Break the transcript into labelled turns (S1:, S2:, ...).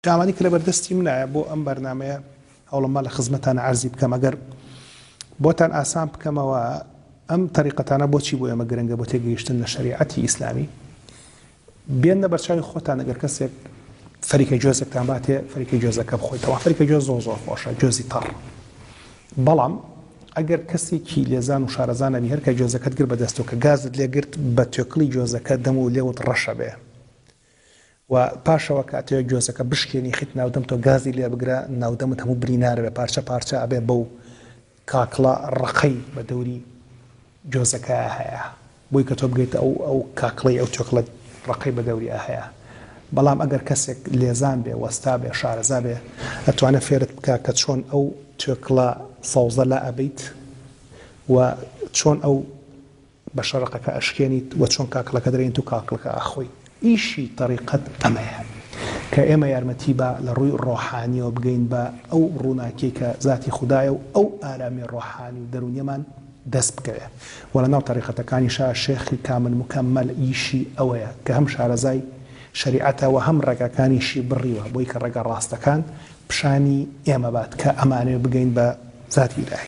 S1: ئەوانەی کە لەبەردەستی منایە بۆ ئەم بەرنامەیە هەوڵم با لە خزمەتانا عەرزی بکەم ئەگەر بۆتان ئاسان بکەمەوە ئەم تەریقەتانە بۆچی بۆ ئێمە گرنگە بۆ تێگەیشتن لە شەریعەتی ئیسلامی بێنە بەرچاوی خۆتان ئەگەر کەسێک فەریکە گوێزێکتان باتێ فەریکە گوێزەکە بخۆیتەوە فەریکە گوێز زۆر زۆر خۆشە گوێزی تەڕ بەڵام ئەگەر کەسێکی لێزان و شارەزا نەبی هەر کە گوێزەکەت گرت بە دەستەوە کە گازت لێگرت بە توێکڵی گوێزەکە دەم و لێوت ڕەشە بێ و پاشەوە کە ئەتەوێ گوێزەکە بشکێنی خیت ناو دەمتەوە گازی لێ بگرە ناو دەمت هەموو برینار ئەبێ پارچە پارچە ئەبێ بەو کاکڵە ڕەقەی بە دەوری گوێزەکەیا هەیە بۆی کە تۆ بگەیتە ئەو ئەو کاکڵەی ئەو توێکڵە ڕەقەی بە دەوریا هەیە بەڵام ئەگەر کەسێک لێزان بێ وەستا بێ شارەزا بێ ئەتوانێ فێرت بکا کە چۆن ئەو توێکڵە سەوزە لا ئەبەیت و چۆن ئەو بە شەرقەکە ئەشکێنیت وە چۆن کاکڵەکە دەرێنیت و کاکڵەکە ئەخۆی. ئیشی تەریقەت ئەمەیە کە ئێمە یارمەتی با لە ڕووی ڕۆحانیەوە بگەین بە ئەو ڕووناکیەی کە زاتی خودایە و ئەو ئارامی ڕۆحانی و دەروونیەمان دەست بکەوێ وە لە ناو تەریقەتەکانیشا شێخی کامل موکەمەل ئیشی ئەوەیە کە هەم شارەزای شەریعەتە وە هەم ڕێگاکانیشی بڕیوە بۆی کە ڕێگا ڕاستەکان پیشانی ئێمە بات کە ئەمانەوێ بگەین بە زاتی ئیلاهی.